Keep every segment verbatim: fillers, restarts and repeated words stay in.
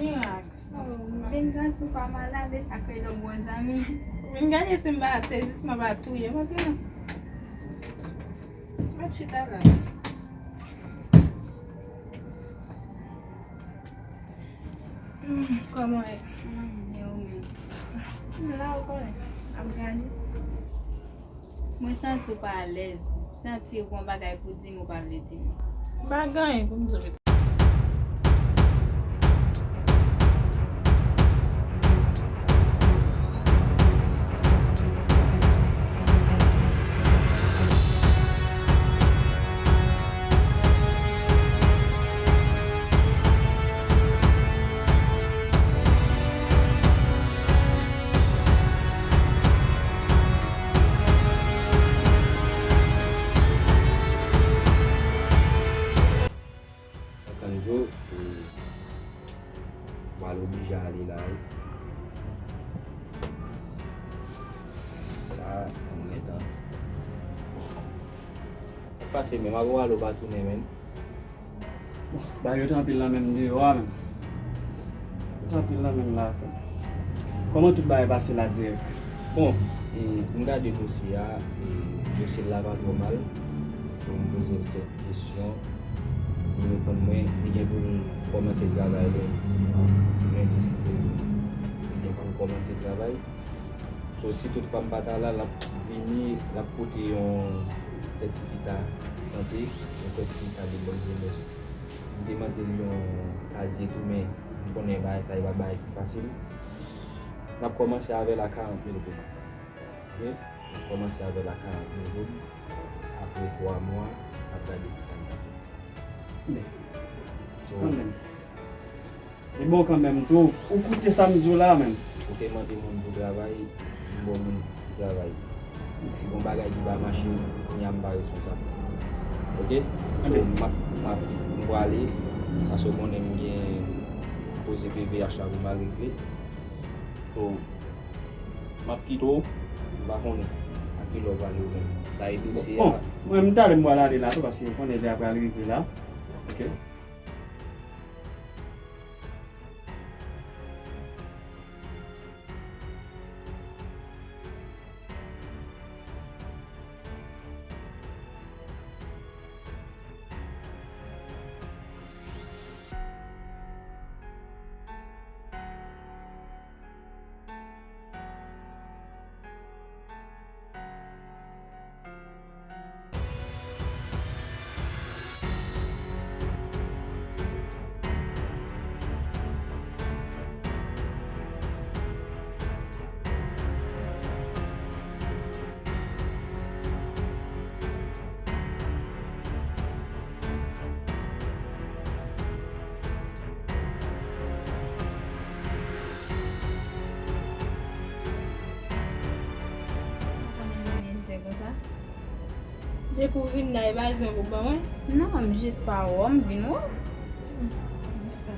Mirak. Oh, m vin gade si w pa malad, e sa k rele w bon zanmi. Vin gade si m pa sezi, si m pa touye, mwen te. Mwen chita la. Hmm, kòman e? Mwen byen, ou menm? M la, ou konnen. Ap gade. Mwen santi w pa alèz. Santi w gon bagay pou di m, ou pa vle di m. M pa gen anyen pou m di w. Kanjo, e, m al oblije ale la wi. Sa, mwen gentan. Pase menm, ap wè w ale w pa tounen menm. Bon, bagay yo te anpil nan menm deyò a menm. Yo te anpil nan menm la, frè. Kòman tout bagay pase la dirèk? Bon, e, m gade dosye a, e, dosye l la pa twò mal. So, m poze l kèk kesyon. Li reponn mwen, li gen pou l kòmanse travay lendi. Lendi, si Dye vle. Li gen pou l kòmanse travay. So, si toutfwa m pa ta la, l ap vini, l ap pote yon sètifika sante, yon sètifika de bòn jenès. M te mande l yon kazye tou, men m konnen bagay sa, e pa bagay ki fasil. N ap kòmanse avè l a karant mil goud. Oke? N ap kòmanse avè l a karant mil goud. Apre twa mwa, n ap gade kisa n ka fè. Men, so, kanmenm. E bon, kanmenm tou, ou koute sa m di w la, menm. Ou te mande moun pou travay, m ba w moun pou travay. Si gon bagay ki pa mache, kounye a m pa responsab. Oke? So, m ap, m ap, m prale, paske w konnen m gen koze P V H la pou m al regle. So, m ap kite w, m pa konnen a kilè w prale ou menm. Sa e dosye a. Bon, mwen, m talè m pral ale la tou, paske w konnen lè a pral rive la. Oke? Ou konnen mwen zen konsa? Depi w vin la, e pa zen pou ban mwen? Non, m jis pa wè w, m vin wè w. Hmm, sa.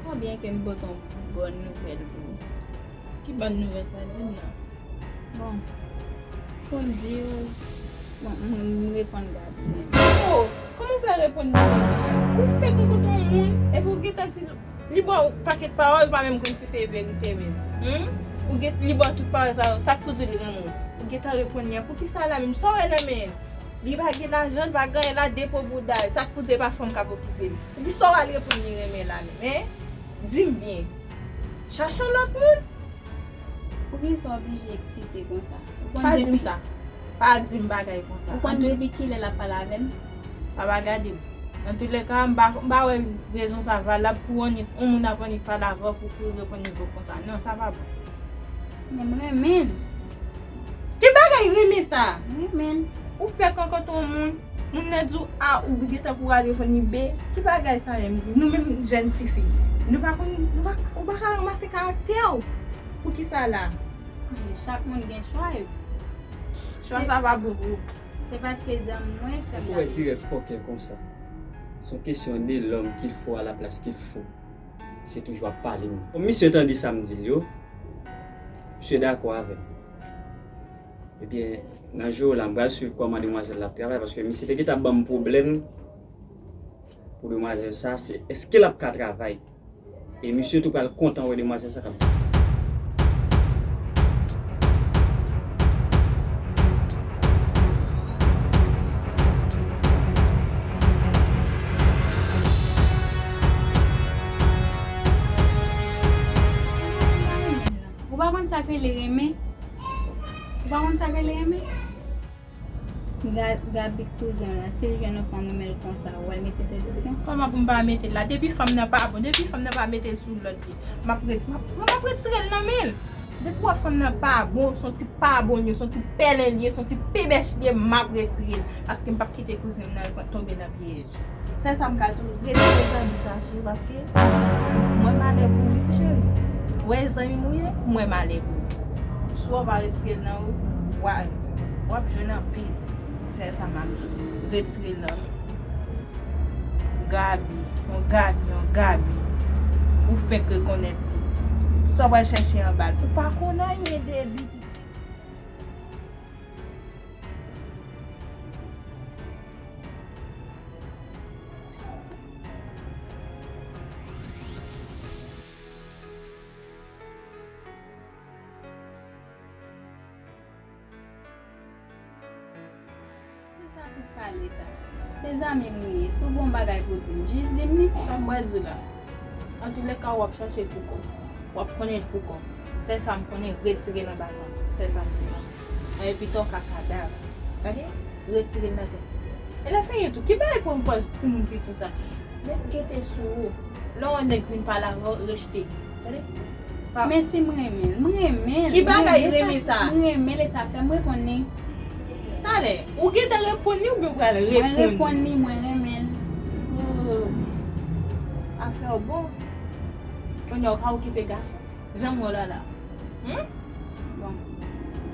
Ou byen ke m pote yon bòn nouvèl pou ou. Ki bòn nouvèl sa, di m non? Bon, pou m di w, bon, m, m reponn Gaby, men. Oh, kòman w fè reponn li menm? Ou fèk rankontre yon moun, epi w gentan di, li ba w pakèt pawòl, ou pa menm konn si se verite menm. Hmm? Ou gen, li ba w tout pawòl sa yo, sa k pou di l renmen w? Ou gentan reponn li an, poukisa la menm? Sa w wè nan men l? Li pa gen lajan, li pa gen anyen la, depo bouda l, sa k pou di e pa fanm k ap okipe l? Poukisa w al reponn li renmen la menm, en? Di m byen. Chache yon lòt moun? Poukisa w oblije eksite konsa? Ou konn Pa di m depi, sa. Pa di m bagay konsa. Ou konn depi kilè l ap pale avè m? Sa pa gade m. Antoulèka, m pa, m pa wè rezon sa valab pou annik, yon moun ap annik pale avè w pou, pou reponn li konsa. Non, sa pa bon. Men m renmen l. Ki bagay renmen sa? M renmen l. Ou fèk rankontre yon moun, moun nan di w A, ou gentan pou al reponn li B. Ki bagay sa menm? Nou menm jèn tifi, nou pa konn, nou pa, ou pa ka ranmase karaktè w. Poukisa la? Men chak moun gen chwa yo. Chwa sa pa bon pou ou. Se paske zanmi mwen fè m. Ou wè dirèk fòkè konsa. Se yon kesyon de l'homme qu'il faut à la place qu'il faut. Se toujou ap pale menm. Bon, misye tande sa m di l yo. Misye dakò avè m. Ebyen, nan jou la, m pral swiv kòman demwazèl la ap travay, paske misye te gentan ap ban m pwoblèm pou demwazèl sa, se èske l ap ka travay. E misye tou pral kontan wè demwazèl sa k ap. Ou pa konn sa k rele renmen? Ou pa konn sa k rele renmen? Ga- Gaby kouzen w la, si l jwenn yon fanm renmen l konsa, w al mete entèdiksyon? Kòman pou m pa mete l la? Depi fanm nan pa bon, depi fanm nan pa mete l sou lòd li, m ap ret-, m ap, m ap retire l nan men l. Depi w wè fanm nan pa bon, se yon ti pa bon li ye, se yon ti pèlen li ye, se yon ti pebèch li ye, m ap retire l. Paske m p ap kite kouzen m nan pran tonbe nan pyèj. Sèl sa m ka di w, retire zanmi sa sou ou, paske m wè malè pou ou wi ti cheri. Ou wè zanmi m ou ye, m wè malè pou ou. Si w pa retire l nan ou, w a, w ap jwenn anpil. Sèl sa m ap di w, retire l nan men. Gaby, yon Gaby, yon Gaby. Ou fenk rekonèt li. Sa w pral chèche anba l? Ou pa konn anyen de li, pitit. Poukisa tout pale sa? Se zanmi m ou ye. Si w gen yon bagay pou di m, jis di m li. Sa m pral di w la. Antoulèka, w ap chache l pou kò w. W ap konnen l pou kò w. Sèl sa m konnen, retire l anba kò m. Sèl sa m konnen. Anyen pito ka kadav. Tande? Retire l nan tèt. E lè fini tou, ki bagay pou m pòz timoun piti sa? Met gete sou ou. Lè yon nèg vin pale avè w, rejte. Tande? Pa- Men si m renmen l, m renmen l. Ki bagay renmen sa? M renmen l e sa fè m reponn li. Talè, ou gentan reponn li oubyen ou pral reponn li? Mwen reponn li, mwen renmen l. Oh, afè w bon. Kounye a w ka okipe gason. Jan m wè w la la. Hmm? Bon,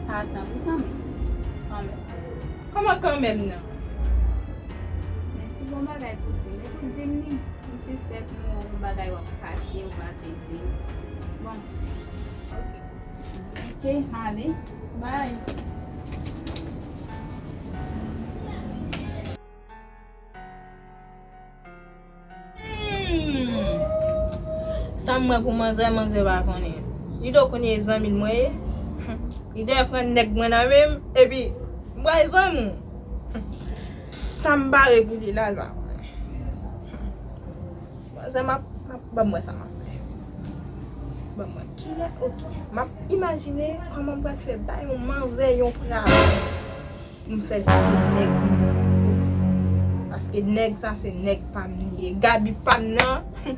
pa san pou san, men kanmenm. Kòman kanmenm nan? Men si w gen yon bagay pou di m, epi w di m li. M sispèk m gen yon bagay w ap kache, ou pa vle di m. Bon, oke. Oke, ale. Bye. Hmm. Sa m wè pou manzè, manzè pa konnen. Li dwe konnen e zanmi l mwen ye. Li dwe pran nèg mwen nan men m, epi m bay zanmi w. Sa m pare pou li la, l pa konnen. Manzè, m ap, m ap, ban m wè sa m ap fè. Ban m wè kilè, oke. M ap imajine kòman m pral fè bay yon manzè yon pral. M fè l kite nèg mwen. Paske nèg sa se nèg pa m li ye. Gaby pa m nan.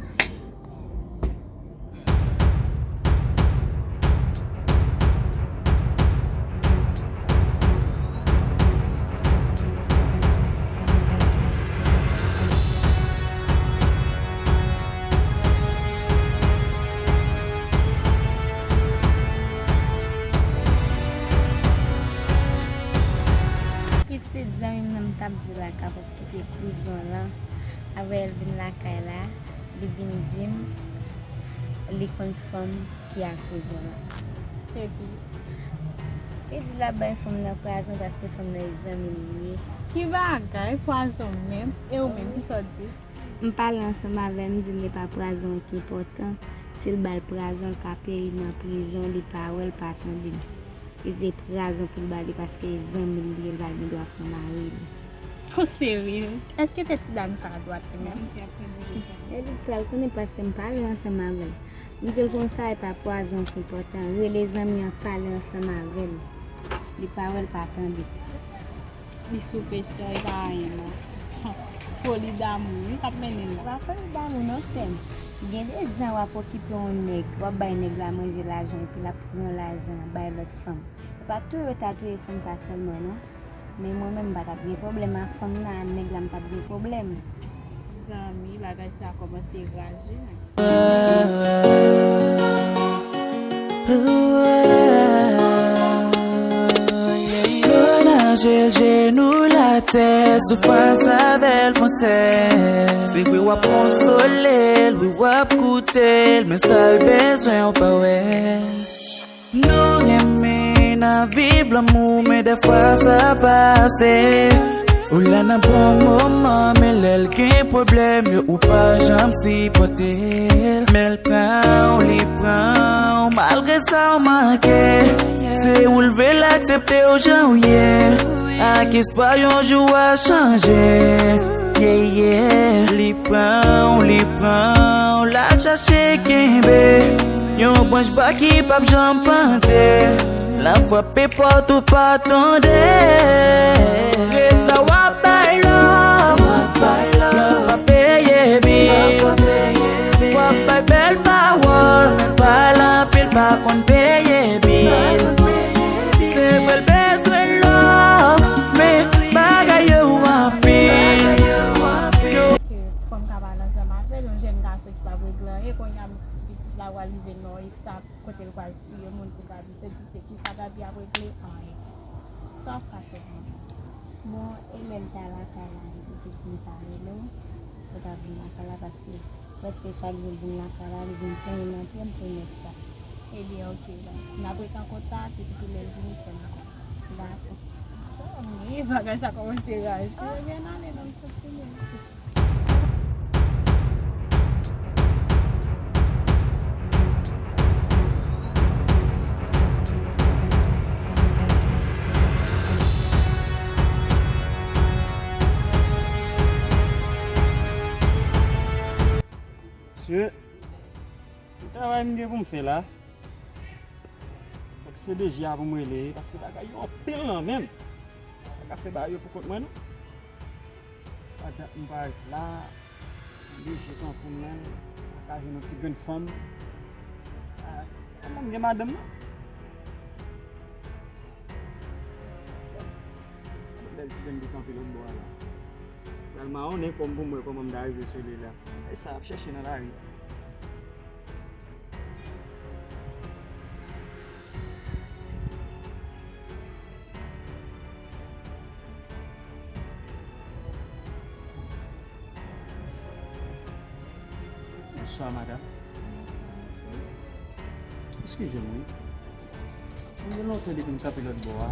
Pitit zanmi m nan m t ap di w la k ap okipe kouzon lan, avè l vin lakay la, li vin di m li konn fanm ki ak kouzon lan. Epi? Li di l ap bay fanm nan pwazon paske fanm nan e zanmi l li ye. Ki bagay pwazon menm? E ou menm, kisa w di? M pale ansanm avè l, m di l e pa pwazon ki enpòtan. Si l ba l pwazon, l ka peri nan prizon, li pa wè l, pa tande l. Li di e pwazon pou l ba li paske e zanmi l li ye, l pa gen dwa pou mari li. Ou serye? Èske tèt ti dam sa a dwat li menm? E li pral konnen paske m pale ansanm avè l. M di l konsa e pa pwazon ki enpòtan. Rele zanmi an, pale ansanm avè l. Li pa wè l, pa tande. Li sou presyon, li pa anyen non. Foli damou wi k ap mennen l la. Pa foli damou non sè m. Gen de jan w ap okipe yon nèg, w ap bay nèg la manje lajan epi l ap pran lajan an bay lòt fanm. E pa touye w ta touye fanm sa sèlman non. Men mwen menm m pa t ap gen pwoblèm ak fanm nan, ak nèg la m t ap gen pwoblèm. Zanmi, bagay sa kòmanse raz wi menm. Yo naje l jenou l atè, soufrans avè l fon sèl. Se vre w ap konsole l, wi w ap koute l, men sa l bezwen w pa wè. Nou renmen, n ap viv lanmou, men dèfwa sa pase. Ou la nan bon moman, men lè l gen pwoblèm yo, ou pa janm sipòte l. Men l pran w, li pran w, malgre sa w manke. Se ou leve l aksepte w jan w ye, ak espwa yon jou w a chanje. Yeah, yeah. Li pran w, li pran w, l ap chache kenbe yon branch bwa ki p ap janm pandye. L ap frape pòt ou pa tande. Ret la w ap bay love, w ap peye bil. W ap bay bèl pawòl, men pale anpil pa konn peye bil. Se vre l bezwen love, men bagay yo anpil. Èske fò m ka pale ansanm avè l? Yon jèn gason ki p ap regle anyen, kounye a ti pitit la pral rive nan yon etap kote l pral tiye moun pou Gaby. Te di se kisa Gaby ap regle? Anyen. Sa w ap ka fè pou mwen? Bon, e lè m ta lakay la, li te vin pale nou, ou ta vin lakay la, paske prèske chak jou l vin lakay la, li vin plenyen nan pye m pou nèg sa. Ebyen, oke, guys. N ap ret an kontak, epi tou lè l vini, fè m konnen. Dakò. Sa w gen, bagay sa kòmanse raje. Ebyen, n ale, non, n kontinye. Mesye, se travay m gen pou m fè la. Fòk se D G a pou m rele, paske bagay yo anpil nan men m. M pa ka fè bagay yo pou kont mwen, non. Pa dat m parèt la, m D G tankou m menm, m pa ka jwenn yon ti grenn fanm. Ah, kòman m gen madanm nan? Bèl ti grenn ki kanpe lòt bò a la. Pral mawonnen kò m pou m wè kòman m ta rive sou li la. E sa ap chèche nan lari. Bonswa, madanm. Eskize m, wi. Mwen gen lontan depi m kanpe lòt bò a.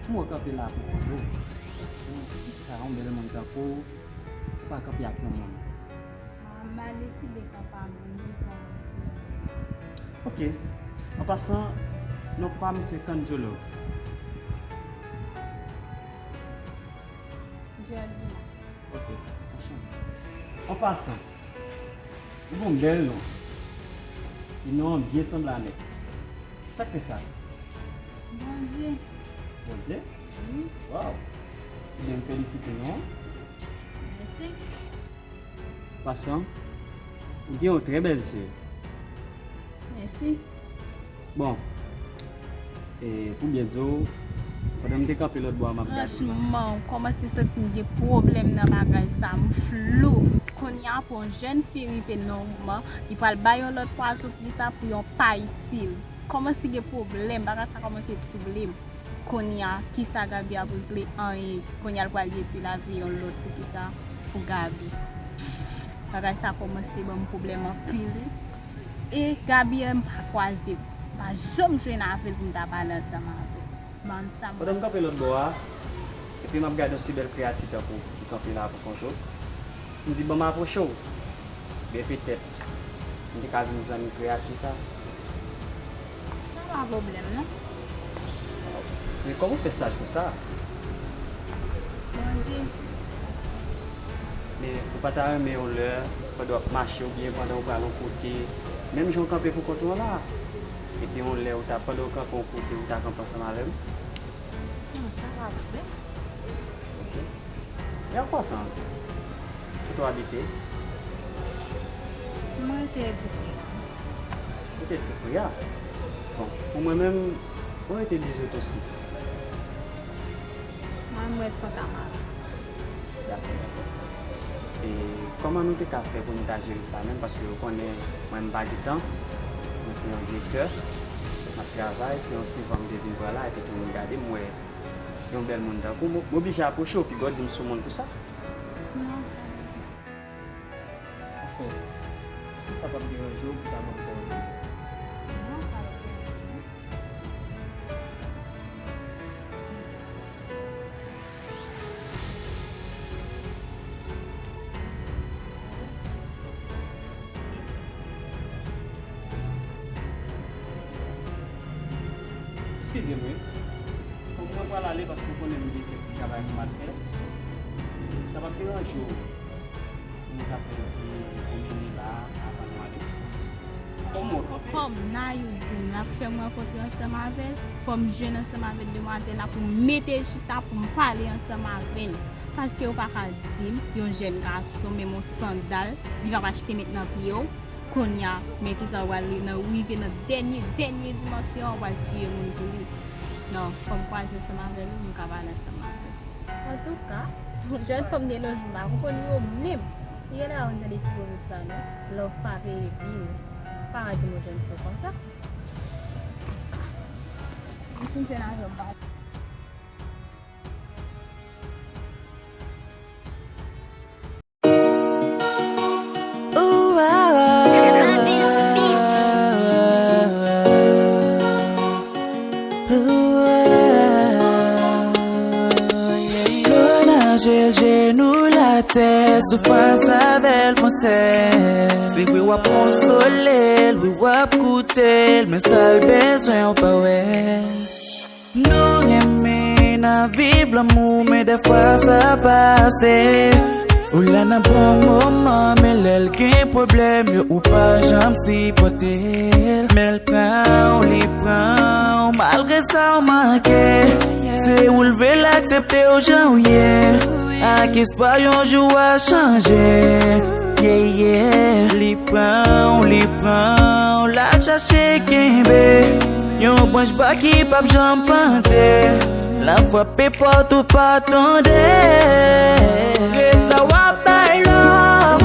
M wè w kanpe la pou kont ou. Kisa yon bèl moun tankou w pa kanpe ak yon moun? Ah, m a deside kanpe ak moun, li pran yon ti. Ok. An pasan, non pa m se Kandjolo. Georgina. Ok, anchante. An pasan, ou gon bèl non. E non an byen sanble a nèg. Sa k fè sa? Bondye. Bondye? Wi. Waw. Ebyen, m felisite non. Mèsi. Pasan, ou gen yon trè bèl zye. Mèsi. Bon, e, pou byen di w, pandan m te kanpe lòt bò a, m ap gade w la. Franchman, m kòmanse santi m gen pwoblèm nan bagay sa, m flou. Kounye a, pou yon jèn fi rive nan yon moman, li pral bay yon lòt pwason pou li sa, pou yon pa itil. Kòmanse gen pwoblèm, bagay sa kòmanse twouble m. Kounye a, kisa Gaby ap regle? Anyen. Kounye a, l pral detwi lavi yon lòt. Poukisa? Pou Gaby. Bagay sa kòmanse ban m pwoblèm anpil, wi. E Gaby, m pa kwaze, m pa janm jwenn avè l pou m ta pale ansanm avè l. Ban m sa m. Pandan m kanpe lòt bò a, epi m ap gade yon si bèl kreyati tankou w ki kanpe la pou kont ou, m di, ban m apwoche w. Men petèt, m te ka vin zanmi kreyati sa. Sa pa pwoblèm, non. Men kòman w fè saj konsa? Bondye. Men ou pa ta renmen yon lè, pandan w ap mache oubyen pandan w pral yon kote, menm jan w kanpe pou kont ou an la, epi yon lè ou ta, pandan w kanpe yon kote, ou ta kanpe ansanm avè m? Non, sa pa pwoblèm. Ok. E an pasan, kote w abite? Mwen rete Toupri. Ou rete Toupri a? Bon, pou mwen menm, mwen rete Bizoto sis. Mwen, mwen rete Fontamara. Dakò, dakò. E kòman nou te ka fè pou nou ta jere sa menm? Paske ou konnen, mwen, m pa gen tan. Mwen se yon direktè. M ap travay, se yon ti van m te vin pran la, epi tou m gade, m wè yon bèl moun tankou w, m oblije apwoche w, piga w di m sou moun pou sa. Non, sa va. Anfen, èske sa p ap deranje w pou ta ban m kòdonè? Non, sa p ap deranje m. Eskize m wi. Kòm mwen pral ale paske w konnen m gen kèk ti travay pou m al fè. Sa p ap deranje w, nou ta fè yon ti pwomene la avan nou ale? Kòm mwen kanpe. Kòm Nayou di m l ap fè m rankontre ansanm avè l, fò m jwenn ansanm avèk demwazèl la pou m mete l chita pou m pale ansanm avè l. Paske ou pa ka di m yon jèn gason menm yon sandal li p ap achte met nan pye w. Kounye a, men kisa w pral nan rive nan dènye, dènye dimansyon an, w pral tiye moun pou li. Non, fò m kwaze ansanm avè l wi, m ka pale ansanm avè l. Antouka, jèn fanm de nos jours m pa konprann yo menm. Ki genlè a ou tande ti pwovèb sa non? Love pa peye bil. Pa di m yon jèn fanm konsa. M fin jwenn avè w, m pa Lo naje l jenou l atè, soufrans avè l konsè. Se vre w ap konsole l, wi w ap koute l, men sa l bezwen w pa wè. Nou renmen n ap viv lanmou, men dèfwa sa pase. Ou la nan bon moman, men lè l gen pwoblèm yo, ou pa janm sipòte l. Men l pran w, li pran w, malgre sa w manke. Se ou l vle l aksepte w jan w ye, ak espwa yon jou w a chanje. Yeah, yeah. Li pran w, li pran w, l ap chache kenbe yon branch bwa ki p ap janm pandye. L ap frape pòt ou pa tande. Ret la w ap bay love,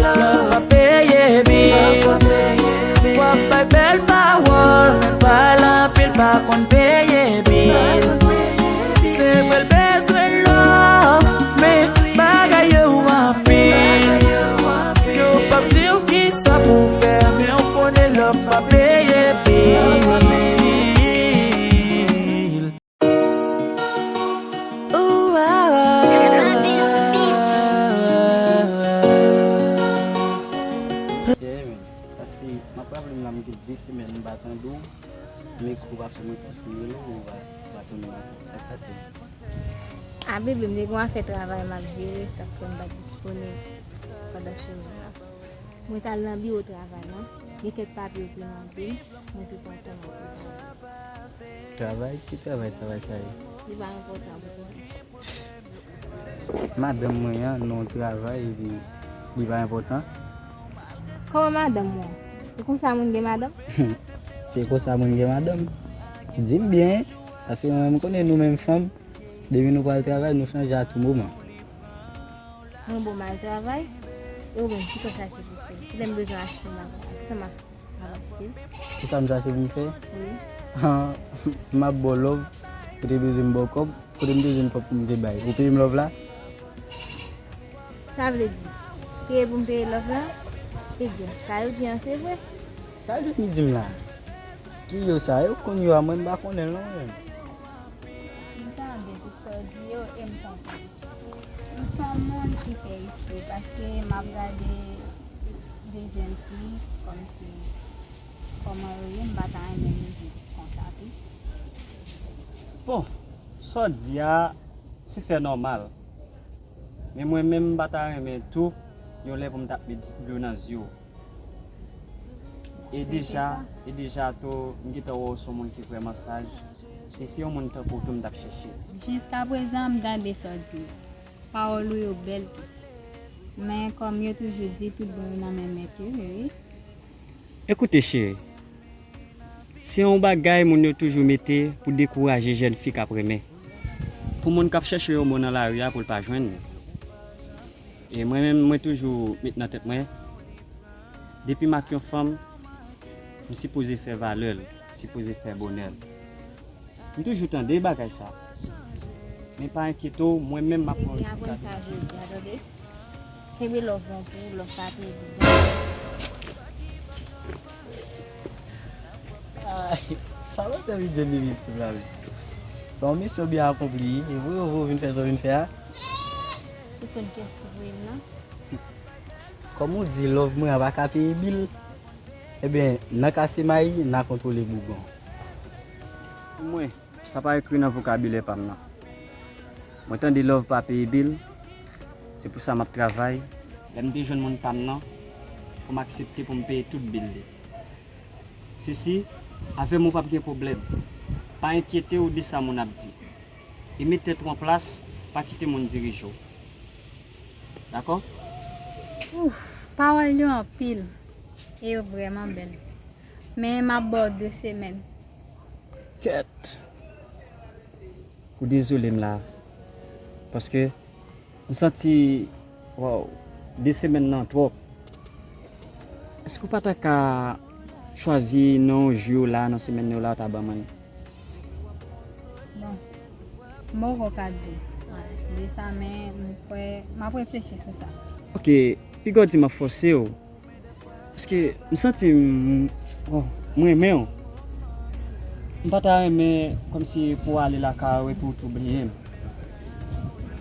love pa peye bil. W ap bay bèl pawòl, men pale anpil pa konn peye bil. Se vre l bezwen love, men bagay yo anpil. Yo p ap di w kisa pou w fè, men w konnen love pa peye bil. Ooh, ah, ah. Yeah, man. Paske m ap raple m la, m gen de semèn m pa tande w. Mix ou pa fè mwen konsa, m rele w, ou pa, ou pa tounen ankò. Sa k pase? A bebe, m te gen yon afè travay m ap jere, sa k fè m pa t disponib pandan semèn nan. Mwen t al nan biwo travay lan, gen kèk papye yo te mande m, mwen te kontan mwen te travay. Travay? Ki travay travay sa ye? Li pa enpòtan pou konnen. Madanm mwen an nan yon travay epi li pa enpòtan. Kòman madanm ou an? E konsa moun gen madanm? Se konsa moun gen madanm? Di m byen, paske mwen menm m konnen nou menm fanm, depi nou pral travay nou chanje a tou moman. Mwen bon m al travay, e ou menm kisa w chache pou fè? Kilè m bezwen achte m ap achte, kisa m ap ap achte? Kisa m chache pou m fè? Wi. M ap ba w love, ou te bezwen m ba w kòb, kote m te jwenn kòb pou m te bay? Ou peye m love la? Sa vle di, peye pou m peye love la? Ebyen, sa yo di an se vre. Sa yo di m la? Ki yo sa? Yo konn yo a, mwen m pa konnen l non mwen. M tande tout sa w di yo e m konprann. M se yon moun ki fè espre paske m ap gade de jèn fi kòmsi kòman yo ye, m pa ta renmen yo viv konsa tou. Bon, sa w di a, se fè nòmal. Men mwen menm m pa ta renmen tou yon lè pou m t ap met dlo nan zye w. E deja, e deja tou, m gentan wè w se yon moun ki vrèman saj. E se yon moun tankou w tou m t ap chèche. Jiskaprezan m tande sa w di yo. Pawòl ou yo bèl tou. Men kòm yo toujou di tout bon yo nan men mèt yo yo ye. Ekoute cheri, se yon bagay moun yo toujou mete pou dekouraje jèn fi k ap renmen. Pou moun k ap chèche yon bon nan lari a pou l pa jwenn li. E mwen menm mwen toujou met nan tèt mwen, depi m ak yon fanm, m sipoze fè valè l, m sipoze fè bonè l. M toujou tande bagay sa. Men pa enkyete w, mwen menm m ap pran responsablite. Kenbe love lan pou ou, love pa peye bil. Ay, sa mwen te vin jwenn li viktim la wi. Se yon misyon byen akonpli wi, e vre ou vin fè sa w vin fè a. Ou konn kiyès ki voye m nan? Kòm ou di love mwen an pa ka peye bil, ebyen nan ka se mayi n a kontwole bougon. Pou mwen, sa pa ekri nan vokabilè pa m nan. Mwen tande love pa peye bil, se pou sa m ap travay. Lè m te jwenn moun pa m nan, pou m aksepte pou m peye tout bil li. Sisi, avè m ou p ap gen pwoblèm. Pa enkyete w de sa moun ap di. E met tèt ou an plas, pa kite moun dirije w. Dakò? Ouf, pawòl yo anpil. E yo vrèman bèl. Men m ap ba w de semèn. Kèt. Ou dezole m la. Paske m santi, waw, de semèn nan twòp. Èske w pa ta ka chwazi nan yon jou la, nan semèn yo la, w ta ban mwen? Bon, m poko ka di w de sa, men m kwè m ap reflechi sou sa. Ok, piga w di m ap fòse w. Paske m santi m, oh, m renmen w. M pa ta renmen kòmsi pou w ale lakay ou epi w tou bliye m.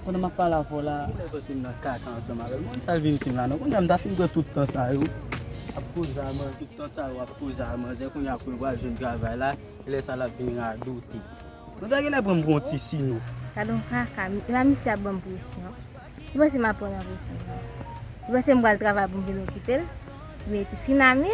Pandan m ap pale avè w la. Kilè panse m nan kaka ansanm avè l? Mwen sa l vin di m la non. Kounye a m ta fin pran tout tan sa yo. Ap koze a manzè, tout tan sa yo ap koze a manzè. Kounye a pou l pral jwenn travay la. E lè sa l ap vin radote. Nou ta genlè pran m pou yon ti sino. Gade yon kaka, la misye ap ban m presyon. Li panse m ap pran nan presyon sa. Li panse m pral travay pou m vin okipe l. Men ti sinami.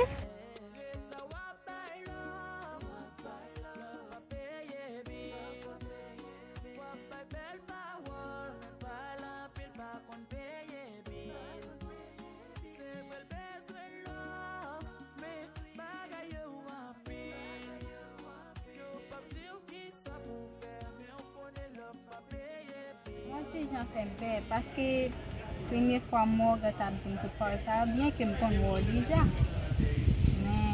Yon ti jan fè m pè, paske premye fwa m wè w, w t ap di m tout pawòl sa yo, byenke m konn wè w deja. Men.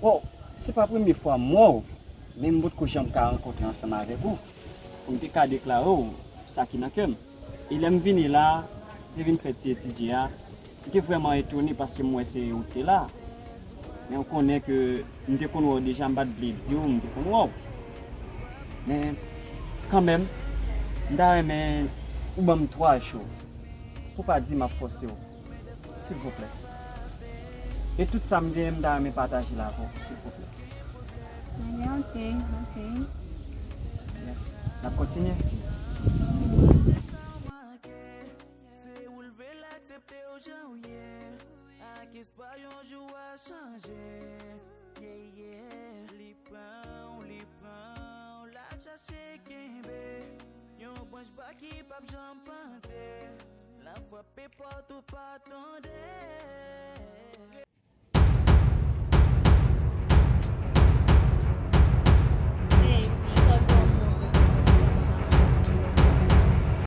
Bon, se pa premye fwa m wè w, men m potko janm ka rankontre ansanm avèk ou, pou m te ka deklare w sa ki nan kè m. E lè m vini la, m te vin fè ti etidye a, m te vrèman etone paske m wè se ou k te la. Men ou konnen ke m te konn wè w deja, m pa t vle di w m te konn wè w. Men, kanmenm, m ta renmen ou ban m twa jou. Pou w pa di m ap fòse w. Silvouplè. E tout sa m genyen, m ta renmen pataje l avè w, silvouplè. Ok, ok. N ap kontinye. Se ou l vle l aksepte w jan w ye. Ak espwa yon jou w a chanje. Yeah, yeah. Li pran w, li pran w, l ap chache kenbe yon branch bwa ki p ap janm plante. L ap frape pòt ou pa tande.